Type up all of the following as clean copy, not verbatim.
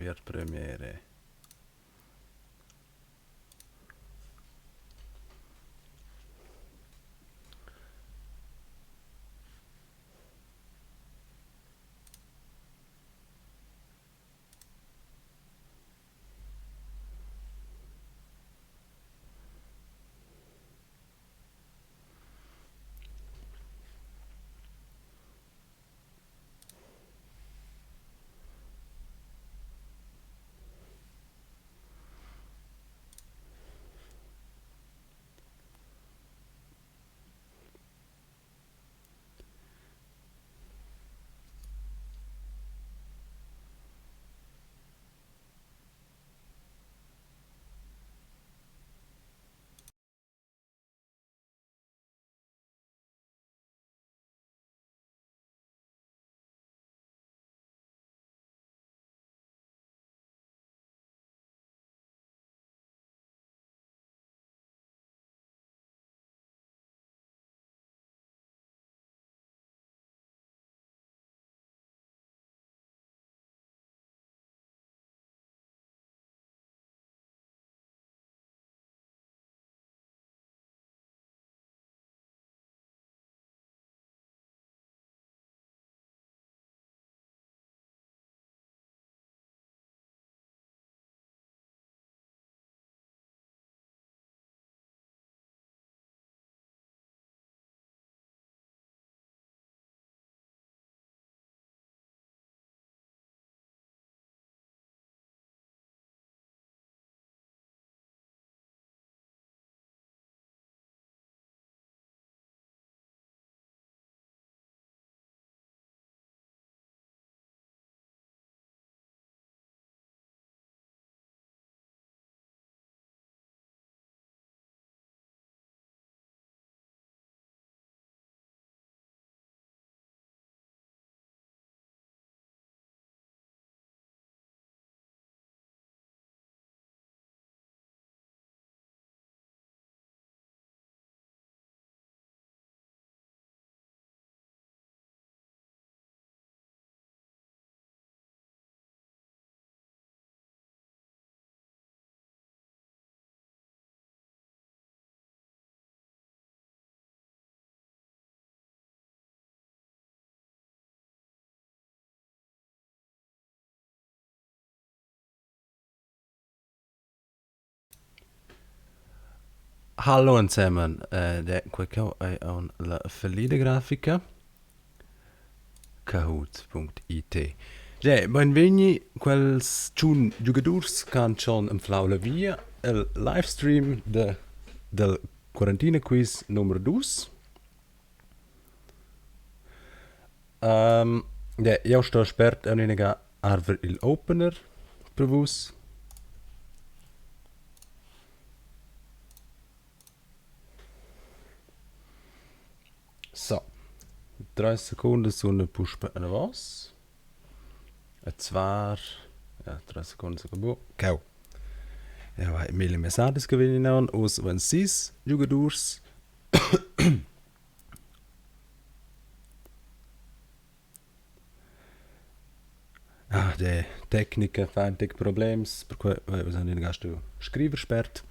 Premiere. Hallo ensemen, eh, quei cheu ei aunc la fallida grafica. Kahoot.it Ge, beinvegni quels tschun giugadurs che han schon anflau la via el livestream de, del Quarantina Quiz numer dus. Um, ja, jeu sto spert aunc arver igl opener per vus. So, treis secundas sun puspe anavos. E zvar, ja, treis secundas bu. Cheu. Jau hai milli messadis che vegnan aunc, uss van sis giugadurs. Ah, de tecnica fa in tec problems, perquei vus han inaga stuiu scriver spert.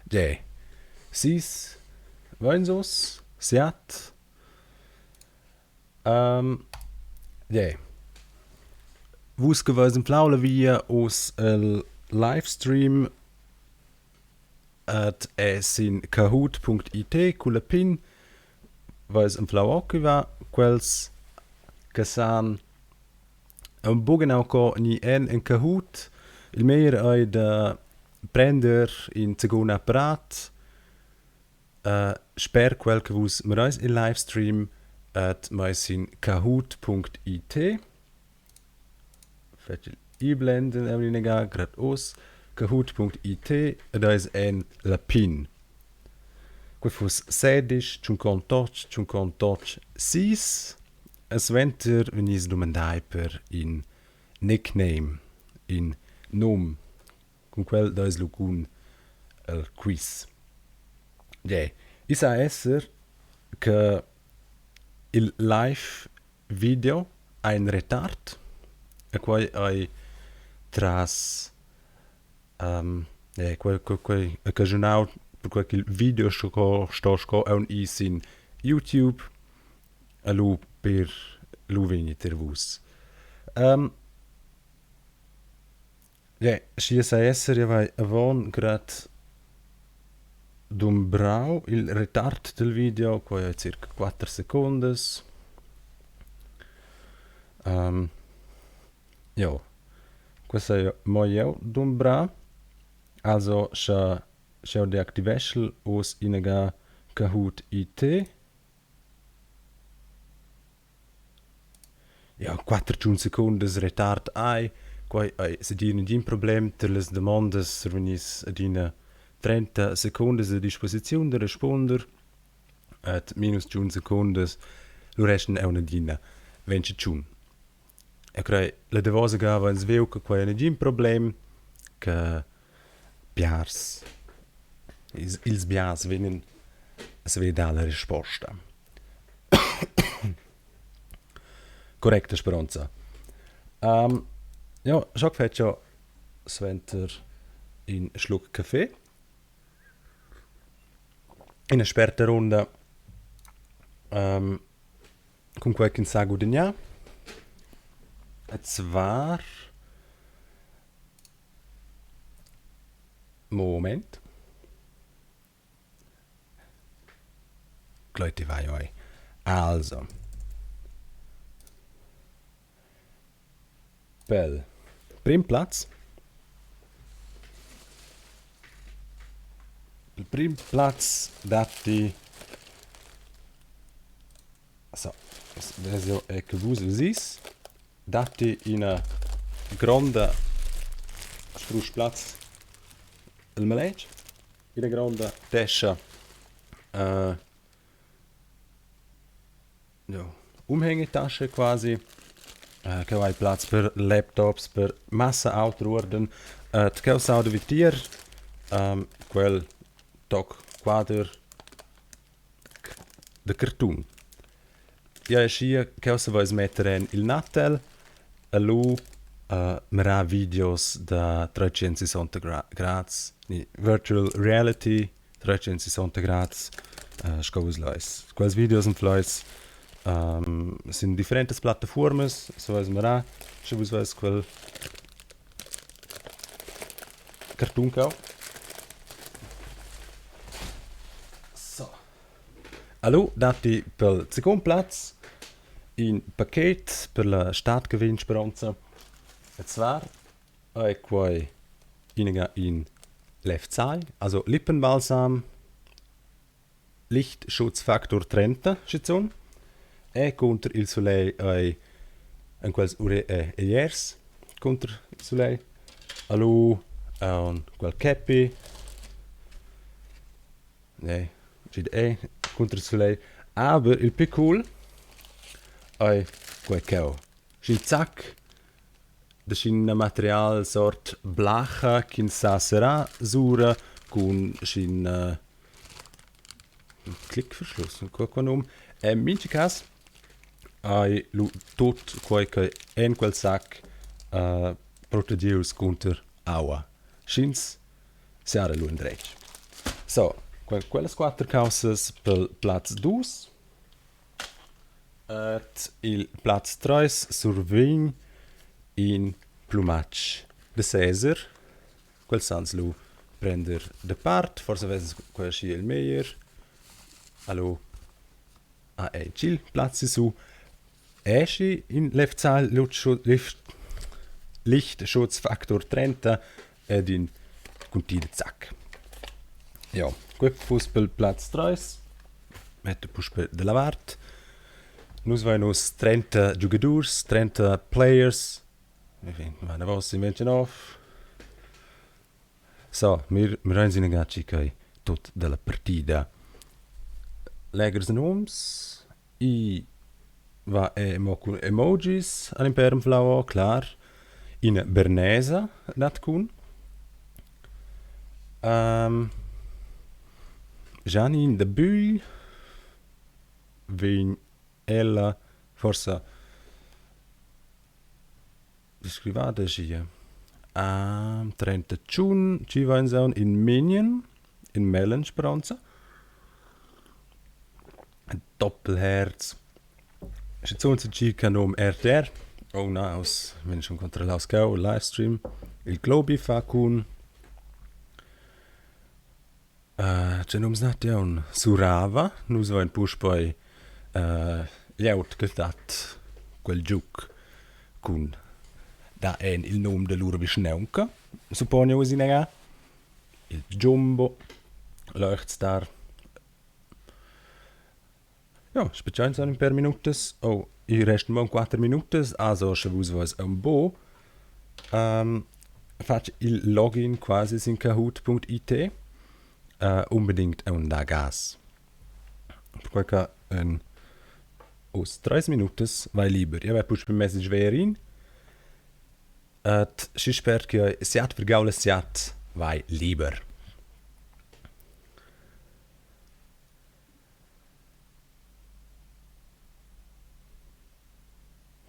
De sis veins uss, siat. Um, de Vus che veis anflau la via uss el livestream Ed è sin kahoot.it culla pin veis anflau occuva quels che san aunc bugen aunc co ni en en Kahoot. Il meglier ei da prender in secund apparat sper quel che vus mireis il livestream ed meis sin kahoot.it. Fetg iblenden aunc grad oz kahoot.it ed eis en la pin. Quei fuss sedisch tschuncontotg tschuncontotg sis e suenter vegnis dumandai per in nickname, in num. Cun quel deis lu cun el quiz. Gie, i sa esser che il live video ha in retard e quei ei. Tras um, eh, quei, quei, quei occasionau perquei ch'il video sco sto sco aunc ir sin YouTube e lu per lu vegni tier vus. Um, yeah, schi sa esser, jeu vai avon grad dumbrau il retard dil video, quei ei circa quatter secundas. Um, Jo, questa ei mo jeu dumbrar. Also sche sch'jeu deactiveschel uss inaga Kahoot IT. Ja, quatter tschun secundas retard hai, quei ei segir negin problem. Tier las damondas survegnis adina 30 secundas a disposiziun da rispunder. Et minus tschun secundas, lu restan aunc adina 21. Eu crei la davosa ga avains viu che quei ei negin problem che biars ils ils biars vegnan a saver dar la risposta. Correcta speronza. Um, ja, schoc fetscha suenter in schluck caffè. Ina sperta runda um, cun quei ch'ins sa gudignar. E zvar Moment. Gleiti vai oi. Also. Pel prim plaz. Pel prim plaz datti So, veso è che vus vesis, datti ina gronda strusch plaz el maletg, ina gronda tescha uh, ja, Umhängetasche quasi, uh, che hai plaz per laptops, per massa auter uorden. Uh, tgeu s'auda vitier, um, quel toc quader da cartun. Ia aschia ch'jeu saveis metter en il natel e lu uh, mirar videos da 360 grads ni virtual reality 360 grads uh, sco vus leis. Quels videos anfleis um, sin differentas plattafuormas, saveis mirar, sche vus veis quel cartun cheu. So. Allo datti pel secund plaz in paket per la stad che vegn speronza. E zwar ei quei inaga in Lefzai, also Lippenbalsam, Lichtschutzfaktor 30 schizun e cunter il sulegl ei en quels egliers cunter il sulegl. Allu aunc quel capi ne schi ei cunter il sulegl. Aber il pli cool ei quei cheu. Sch'il zac da sc'in material sort blacha ch'ins sa serrar sura cun sc'in Klickverschluss, co qua num. En mintga cas hai lu tut quei che en quel sac uh, protegius cunter aua. Sch'ins siara lu endretg. So, quellas quatter caussas pel plaz dus. Et il plaz treis survegn in plumatsch de Caesar. Quels sans lu prender da part, forsa vess quei aschi il meglier. Allo ha ei tgil plaz sissu. Eschi in levzal Lichtschutzfaktor 30 ed in cunti da zac. Ja, quei fuss pel plaz treis. Metta puspei dalla vart. Nus vein uss 30 giugadurs, 30 players. Anavos in 29. So, mir mirein sin agaci ch'ei tut dalla partida. Leghers nums i va è mo cun emojis an in anflau, clar. Ina bernesa dat cun. Um, Janine de Bühl vegn ella forsa descrivada gia. 31, ci vains aunc in minion, in mellen speronza. Doppelherz. Schizun tgi che ha num RTR. Oh na, uss vegn schon controllaus cheu il livestream. Il Globi fa cun tgei nums dat aunc? Surava, nus vein puspei glieud che dat quel giug cun dar en il num da lur vischnaunca, supponi jeu inaga. Il Jumbo, Leuchtstar. Ja, spetgains aunc ün pêr minutas. Oh, i restan mo quatter minutas, also sche vus vois aunc buc fatg il login quasi sin kahoot.it, unbedingt aunc dar gas. Perquai che en uss treis minutas vai liber. Jeu vai puspei mess il sverin Et schi spert che siat vergaula siat vai liber.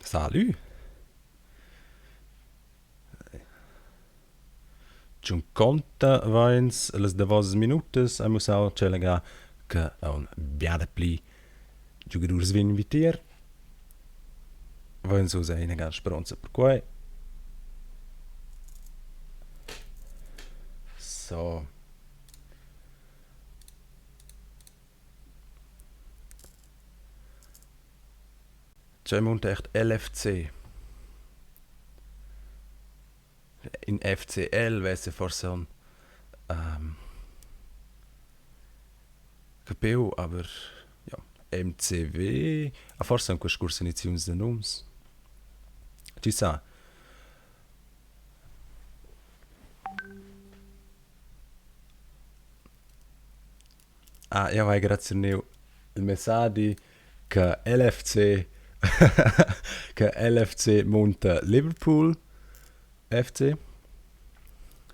Salü. Tschunconta vains las davosas minutas hai mussau tschella ga che aunc bia dapli giugadurs vegnan vitier. Vains ussa ina granda speronza per quei. So. Tgei munta echt LFC? In FCL vesse forse um, capiu, aber ja, MCW, ah, forse aunc scursaniziuns da nums. Tgi sa? Ah, jeu hai grazianiu il messadi che LFC che LFC munta Liverpool FC.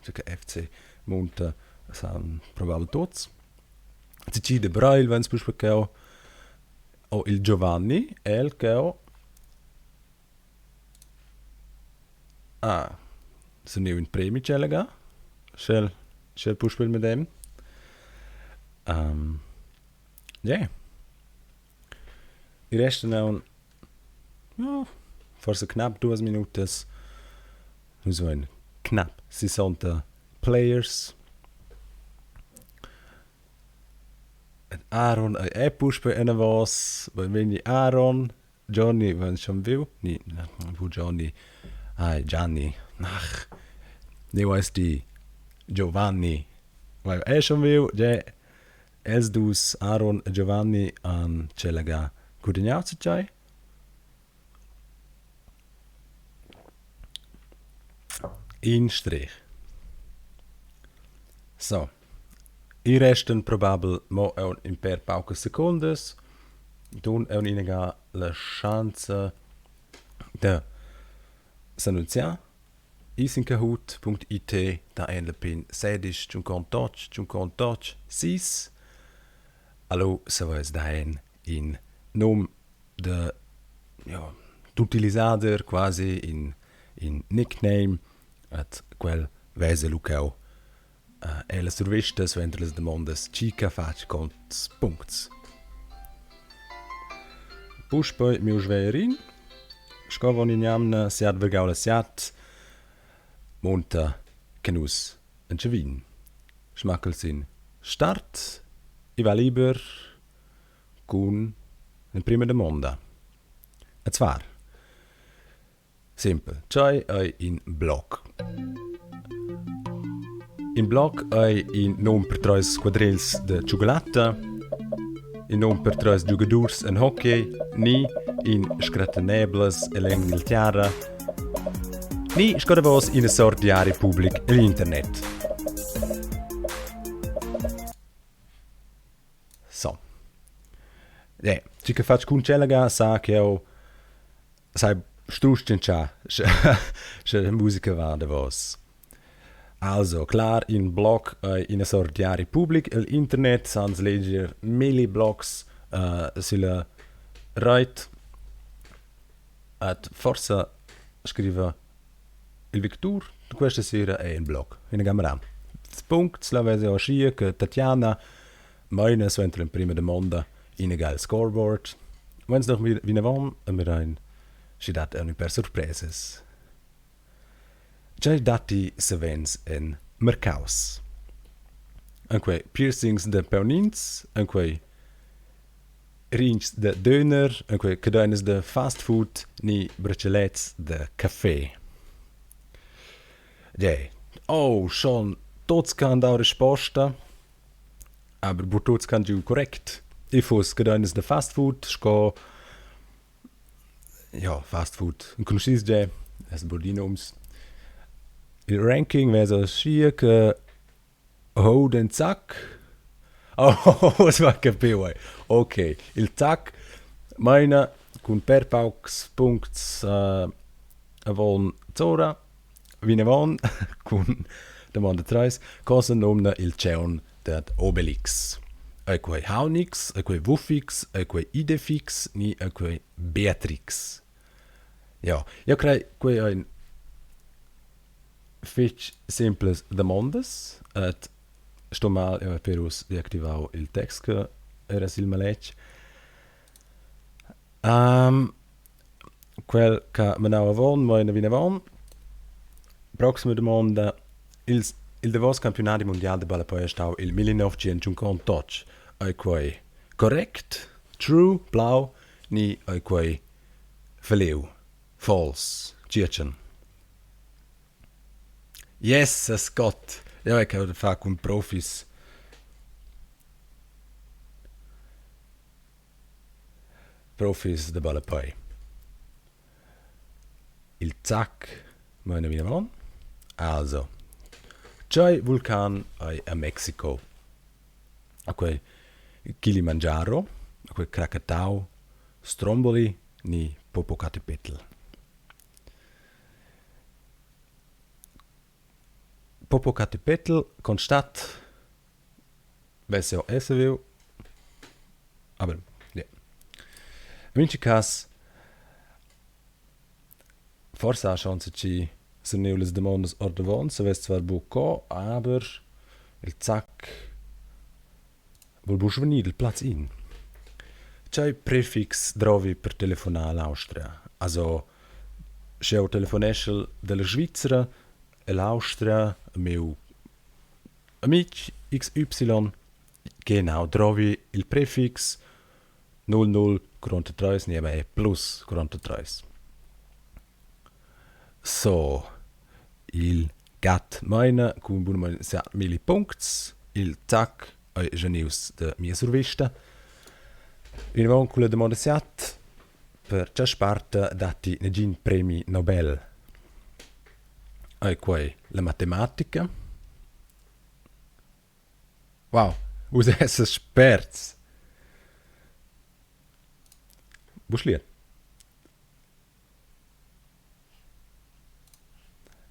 Cioè che FC munta san probabel tuts. Tgi de Breil vegns puspei cheu. Oh, il Giovanni, el cheu. Ah, sun eu in premi tschella ga? Sch'el sch'el puspei il medem. Um, yeah. I restan aunc ja, forsa knapp duas minutas. Nus vein knapp sissonta players. Ed Aaron ei è puspei enavos. Beinvegni Aaron. Johnny vegn schon viu? Ni, bu Johnny. Ai, Gianni. Ach, neu eis ti. Giovanni. Vai è schon viu? Ge, els dus, Aaron e Giovanni, han tschella ga gudignau zatgei. In strich. So. I restan probabel mo aunc in pèr paucas secundas. Dun aunc inaga la schanza da s'annunziar. Isinkahoot.it da en la pin sedisch tschuncontotg tschuncontotg sis. Allo saveis dar en in num da ja, d'utilisader quasi in in nickname et quel vesa lu cheu E la survesta suenter las damondas tgi che ha fatg conts puncts. Puspei miu sverin, sco avon in'jamna siat vargau la siat, munta che nus entschevin. Smaccal sin start e va liber cun l'emprima damonda. E zvar. Simpel, tgei ei in blog? In blog ei in num per treis quadrels da tschugulatta, in num per treis giugadurs en hockey ni in scrattaneblas ell'Enghiltiara ni sco davos ina sort diari public egl internet. So. Eh, tgi che fatg cun tschella ga sa ch'jeu sai strusch tschintschar sche sche la musica va davos. Also, clar, in blog ei ina sort diari public el internet sans leger milli blogs sülla reit. Et forsa scriva il victur. Questa sera è in bloc, ina gamera. Puncts la vesa aschia che Tatjana meina suenter l'emprima damonda inaga il scoreboard. Vens noch vinavon e mirein schi dat aunc in pèr surpresas. Tgei datti savens en mercaus? En quei piercings da paunins, en quei rintgs da döner, en quei cadeinas da fast food ni bratschalets da caffè. Gie, oh, schon tuts che han dau risposta, aber buc tuts che han giu correct. I fuss cadeinas da fast food sco ja, fast food enconuschis gie, es buc dir nums. Il ranking vesa aschia che Oh, den Zack. Oh, uss va capiu ei. Ok, il Zack meina cun per paucs puncts avon Zora vinavon cun damonda treis. Cosa numna il tgaun dad Obelix? Ei quei Haunix, ei quei Wuffix, ei quei Idefix ni ei quei Beatrix? Ja, jeu crei quei ein Fetg semplas damondas ed sto mal jeu hai pér uss deactivau il text che era sil maletg. Quel ch'ha menau avon meina vinavon. Proxima damonda. Ils il davos campiunadi mundial da ballapei ei stau il 1958. Ei quei correct, true, blau ni ei quei falliu, false, tgietschen? Yes, Scott! Jeu hai cheu da far cun profis. Profis da ballapei. Il zac meina vinavon. Also, tgei vulcan ei a Mexico? A quei Kilimangiaro, a quei Krakatau, Stromboli ni Popocatépetl? Popocatépetl constat vess jeu era saviu, aber ja. En mintga cass forsa ha schon enzatgi surniu las damondas ordavon, savess zwar buc co, aber il zac vul buc vegnir dil plaz in. Tgei prefix drovi per telefonar all'Austria? Also sch'jeu telefoneschel dalla Svizra ell'Austria a miu amitg XY, genau drovi il prefix 0043 ni aber plus 43. So, il gat meina cun bunamein siat milli puncts, il tac ei vegnius da mia survista. Vinavon culla damonda siat, per tgei sparta datti negin premi Nobel? Ei quei la matematica? Wow, vus essas sperts! Buc schliet.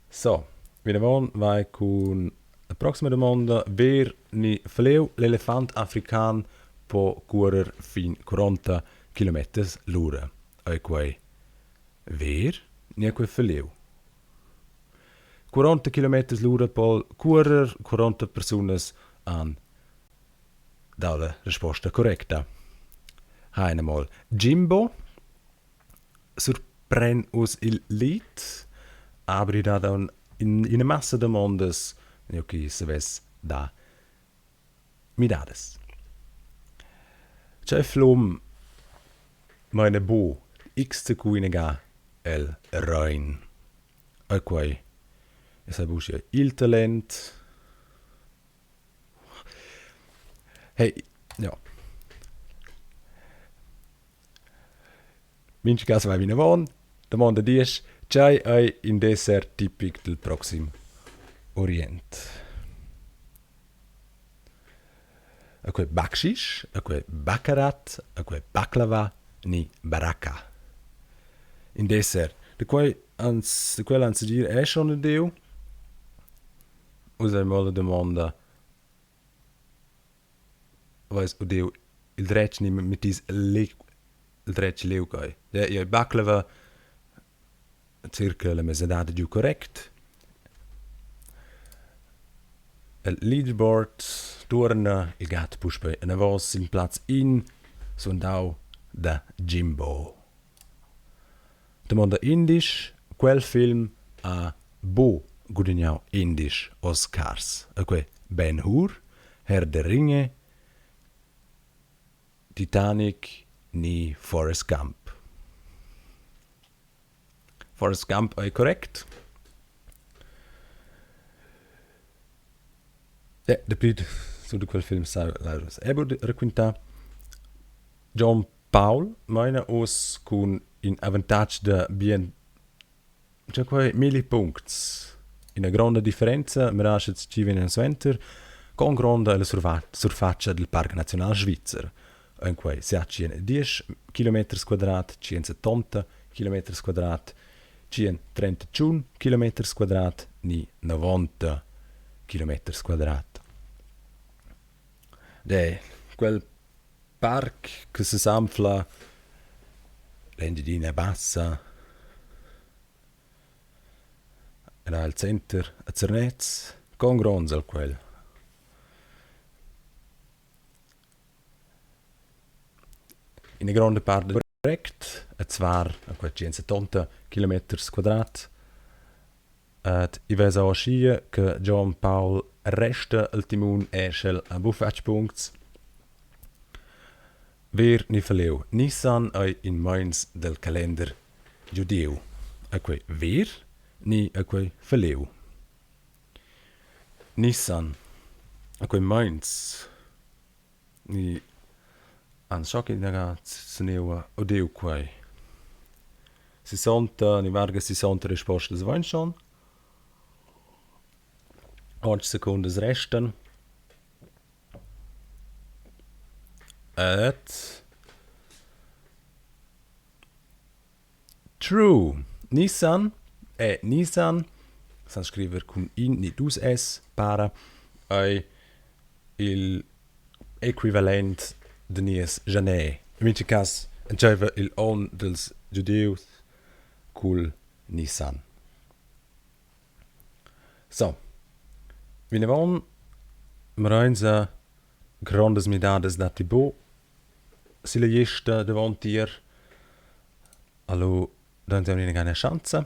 So, vinavon vai cun la proxima damonda. Ver ni fleu, l'elefant african po cuorer fin 40 kilometers l'ura. Ei quei ver ni ei quei falliu? 40 kilometers l'ura po cuorer 40 persunas han dau la risposta correcta. Ha einmal Jimbo surpren uss il lead, aber i dat aunc ina massa damondas, nua ch'i savess dar midadas. Tgei flum meina buc x-cuinaga el Rein? Ei quei, ei sa buc il talent. Hey, ja. Mintga cas vai vinavon. Damonda diesch, Tgei ei in dessert tipic dil Proxim Orient? E quei bakschisch, e quei baccarat, e quei baklava ni baracca. In dessert. Da quei ans, da quel ans segir è schon udiu. Uss ei mo la damonda, Veis udiu il dretg ni mettis il dretg liug ei. Jeu bacclava circa la mesadad giu correct. El leaderboard tuorna il gat puspei anavos sin plaz in, suandau da Jimbo. Damonda indisch, quel film ha buc gudignau indisch Oscars. E quei Ben Hur, Herr der Ringe, Titanic ni Forrest Gump. Forrest Gump ei correct. Ja, dapli sur da quel film sa Laurens Ebert raquintar. John Paul meina uss cun in avantatg da bien Già quei milli puncts. Ina gronda differenza miraschet chi vegnan suenter, con gronda è la surfatscha dil Parc Naziunal Svizzer. En quei 710 kilometers quadrat, 170 kilometers quadrat, 131 kilometers quadrat ni 90 kilometers quadrat. De, quel parc che sesanfla l'Engiadina Bassa ed ha il center a Zernez, con gronds el quel. Ina gronda part dal project, e zvar a quei 170 kilometers quadrat, Ed i vesa aschia che Gion Paul resta el timun e sch'el ha buc fatg puncts. Ver ni falliu, Nissan ei in meins del calender giudiu. Ei quei ver ni ei quei falliu? Nissan, ei quei meins ni ans scho ch'ina seneua udiu quei. Sissonta ni varga sissonta rispostas vain schon. Otg secundas restan. Ed True. Nissan è Nissan, san scriver cun in ni dus s, para, ei il equivalent da nies Janè. In mintga cass entscheiva igl onn dils giudieus cul Nissan. So, vinavon mreinsa grondas midadas datti buc silla gliesta davontier. Allo dainta ina schanza.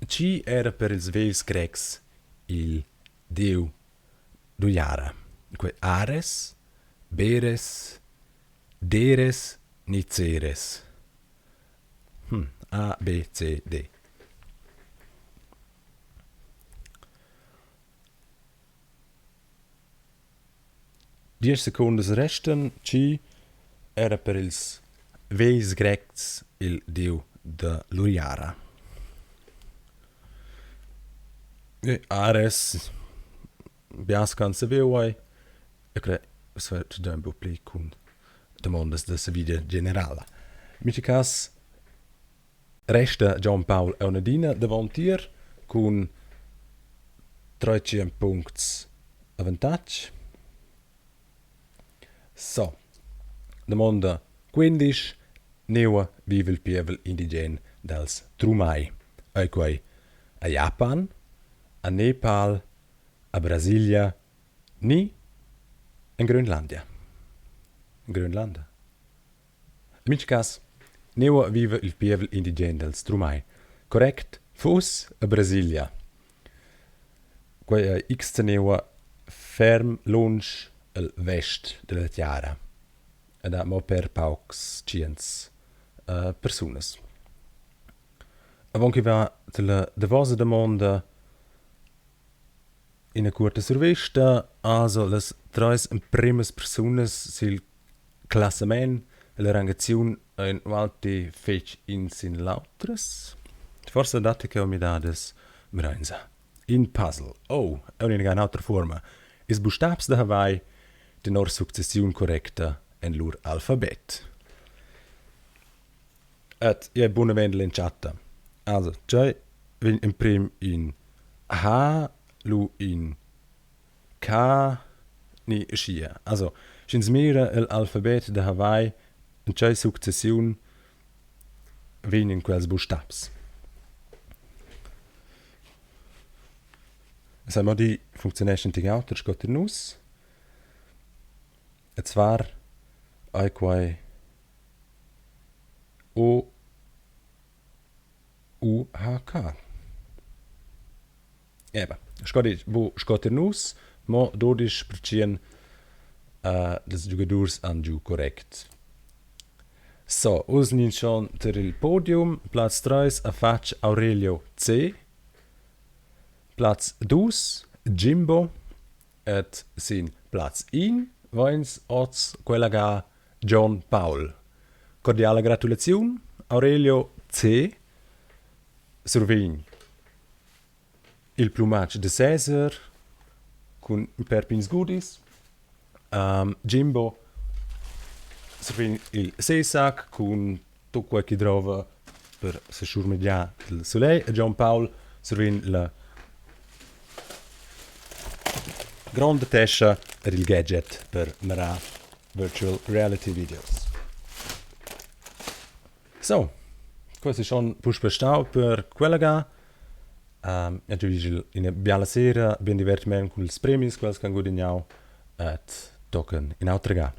Chi era per ils vegls Grecs il dieu d'uiara? Quei Ares, Beres, Deres ni Ceres? A, B, C, D. Diesch secundas restan chi era per ils vegls Grecs il dieu da l'uiara. E Ares biars ch'han saviu ei, eu crei uss già ün po pli cun damondas da savida generala. In mincha cas resta Gion Paul aunc adina davontier cun treitschien puncts avantatg. So, damonda quindisch, Neua viva il pievel indigen dals Trumai? Ei quei a Japan, a Nepal, a Brasilia ni en Grönlandia? Grönlanda. In mintga cass, neua viva il pievel indigen dals Trumai. Correct fuss a Brasilia. Quei ei x-teneua ferm lunsch el vest dalla tiara ed ha mo per paucs tschients persunas. Avon che va dalla davosa damonda ina cuorta survesta, also las treis empremas persunas sil classament ella rangaziun ein ualti fetg in sin l'autras. Forsa datti cheu midadas Mreinsa. In puzzle. Oh, aunc ina autra fuorma. Ils bustabs da Hawaii tenor successiun correcta en lur alfabet. Ed ei bunamein l'entschatta. Also, tgei vegn emprem in H, lu in K ni aschia. Also, sch'ins mira egl alfabet da Hawaii, en tgei successiun vegnan quels bustabs. Sai mo dir funcziunescha in tic auter sco tier nus. E zvar ei quei O U H K. Eba, sco ditg, bu sco tier nus, mo dudisch pertschien dils giugadurs han giu correct. So, uss nin schon tier il podium. Plaz treis ha fatg Aurelio C. Plaz dus Jimbo ed sin plaz in veins oz quella ga Gion Paul. Cordiala gratulaziun Aurelio C. Survegn il plumatsch da Cäsar cun in pèr pigns goodies. Jimbo survegn il sesac cun tut quei chi drova per seschurmegiar il sulegl e Gion Paul survegn la gronda tescha ed il gadget per mirar virtual reality videos. So, quei ei schon puspei stau per quella ga. Um, giu ina biala sera, bien divertiment culs premis, quels che han gudignau et tochen in autra ga.